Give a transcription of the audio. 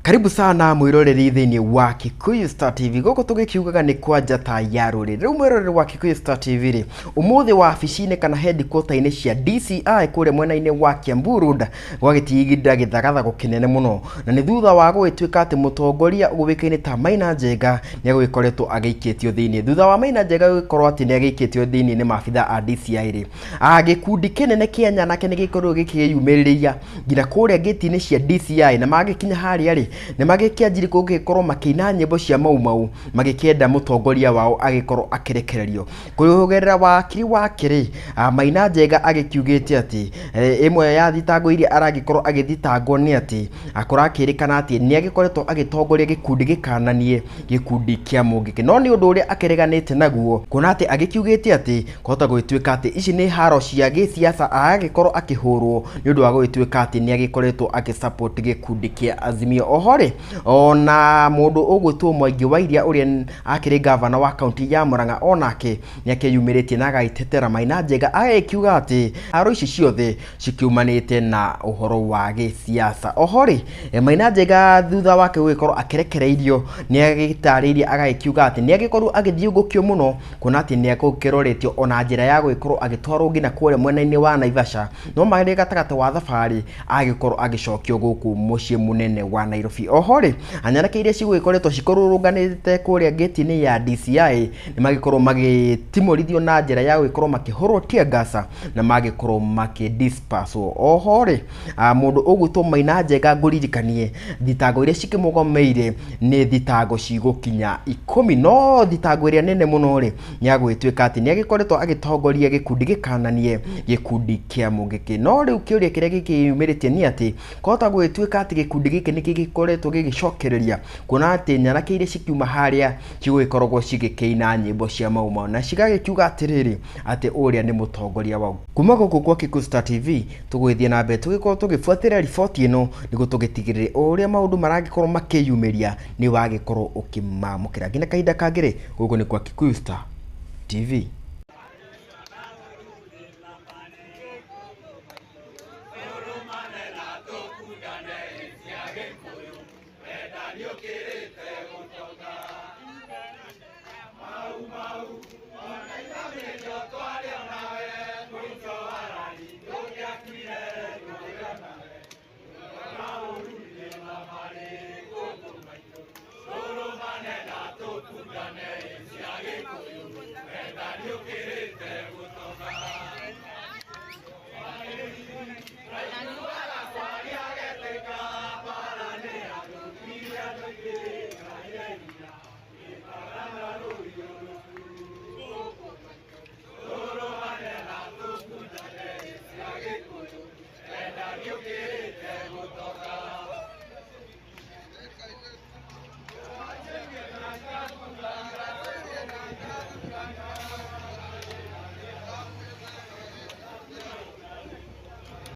Karibu sana mwiroreri thĩinĩ wa Kikuyu Star TV. Gũkũ tũgĩkiugaga nĩ kwa njata ya rũrĩrĩ. Rĩu mwĩroreri wa Kikuyu Star TV rĩ, ũmũthĩ wabici-inĩ kana headquarter-inĩ cia DCI kũrĩa mwena-inĩ wa Kiambu Road gwagĩtigida gĩthagathago kĩnene mũno, na nĩ thutha wa gũgĩtuĩka atĩ mũtongoria ũĩkaine ta Maina Njenga nĩ agũgĩkoretwo agĩikĩtio thĩinĩ. Thutha wa Maina Njenga gũgĩkorwo atĩ nĩ agĩikĩtio thĩinĩ nĩ maabitha a DCI rĩ, gĩkundi kĩnene kĩa nyanake nĩ gĩkorirwo gĩkĩyumĩrĩria nginya kũrĩa ngĩti-inĩ cia DCI, na magĩkinya harĩa rĩ, nĩ magĩkĩanjirie gũgĩkorwo makĩina nyĩmbo cia mau mau magĩkĩenda mũtongoria wao agĩkorwo akĩrekererio. Kũgerera wakiri wake rĩ, Maina Njenga agĩkiugĩte atĩ ĩmwe ya thitango iria aragĩkorwo agĩthitangwo nĩ atĩ kũrakĩrĩkana atĩ nĩ agĩkoretwo agĩtongoria gĩkundi gĩkananie gĩkundi kĩa Mũngĩkĩ, no nĩ ũndũ ũrĩa akĩreganĩte naguo kuona atĩ agĩkiugĩte atĩ kũhota gũgĩtuĩka atĩ ici nĩ haro cia gĩsiasa agagĩkorwo akĩhũrwo nĩ ũndũ wa gũgĩtuĩka atĩ nĩ agĩkoretwo agĩsupport gĩkundi kĩa Azimio. Oho rĩ, ona mũndũ ũgwĩtwo Mwangi wa Iria ũrĩa akĩrĩ gavana wa kaunti ya Murang'a onake nĩ akĩyumĩrĩtie na agagĩtetera Maina Njenga agagĩkiuga atĩ haro ici ciothe cikiumanĩte na ũhoro wa gĩsiasa. Oho rĩ, Maina Njenga thutha wake gũgĩkorwo akĩrekereirio nĩ agĩtarĩirie agagĩkiuga atĩ nĩ agĩkorirwo agĩthiũngũkio mũno kuona atĩ nĩ agũkĩroretio ona njĩra ya gũgĩkorwo agĩtwarwo nginya kũrĩa mwena-inĩ wa Naivasha, no marĩ gatagatĩ wa thabarĩ agĩkorwo agĩcokio gũkũ mũciĩ mũnene wa Nairobi. Oho rĩ, anyanake iria cigũgĩkoretwo cikũrũrũnganĩte kũrĩa ngĩti-inĩ ya DCI nĩ magĩkorwo magĩtimũrithio na njĩra ya gũgĩkorwo makĩhũrwo tear gas na magĩkorwo makĩdisperswo. Oho rĩ, mũndũ ũgwĩtwo Maina Njenga ngũririkanie thitango iria cikĩmũgomeire nĩ thitango cigũkinya 10, no thitango ĩrĩa nene mũno rĩ nĩ agũgĩtuĩka atĩ nĩ agĩkoretwo agĩtongoria gĩkundi gĩkananie gĩkundi kĩa Mũngĩkĩ. No rĩu kĩũria kĩrĩa gĩkĩyumĩrĩtie nĩ atĩ kũhota gũgĩtuĩka atĩ gĩkundi gĩkĩ nĩ gĩgĩkoretwo gĩgĩcokereria kuona atĩ nyanake iria cikiuma harĩa cigũgĩkoragwo cigĩkĩina nyĩmbo cia mau mau na cigagĩkiuga atĩrĩrĩ atĩ ũrĩa nĩ mũtongoria wao. Kuma gũkũ kwa Kikuyu Star TV tũgũgĩthiĩ na mbere tũgĩkorwo tũgĩbuatĩrĩra riboti ĩno nĩguo tũgĩtigĩrĩre o ũrĩa maũndũ maragĩkorwo makĩyumĩria nĩ wagĩkorwo ũkĩmamũkĩra. Nginya kahinda kangĩ rĩ, gũkũ nĩ kwa Kikuyu Star TV.